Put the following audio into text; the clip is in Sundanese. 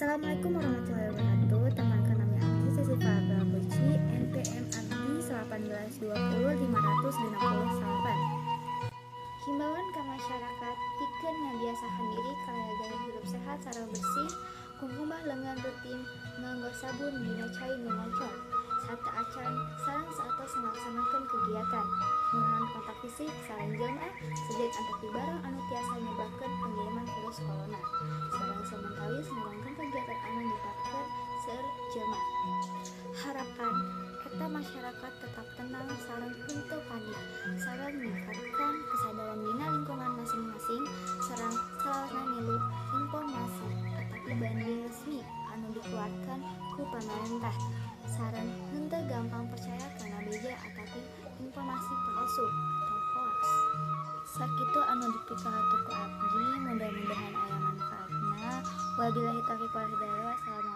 Assalamualaikum warahmatullahi wabarakatuh. Tepangkeun, nami abdi Sisi Fabel Puji, NPM abdi 1820568. Himbauan ka masyarakat pikeun ngabiasakeun diri kana gaya hidup sehat sareng bersih, kumbah lengan rutin nganggo sabun dina cai nu ngocor sateuacan sareng saatos ngalaksanakeun kegiatan ngurangkeun kontak fisik sareng jelema sejen atapi barang anu tiasa nyebabkeun pengiriman virus corona, sareng samentawis ngurangkeun kegiatan anu nyebabkeun seueur jelema. Harapan eta masyarakat tetap tenang sareng henteu panik, sareng ningkatkan kesadaran dina lingkungan masing-masing, sareng salawasna nilu informasi atapi banding resmi anu dikeluarkan ku pamarentah, sareng henteu gampang percaya kana beja atapi informasi palsu atau hoax. Sakitu anu dipikahatur ku abdi, mudah-mudahan aya manfaatna. Wabillahi taufiq wal hidayah. Wassalamualaikum.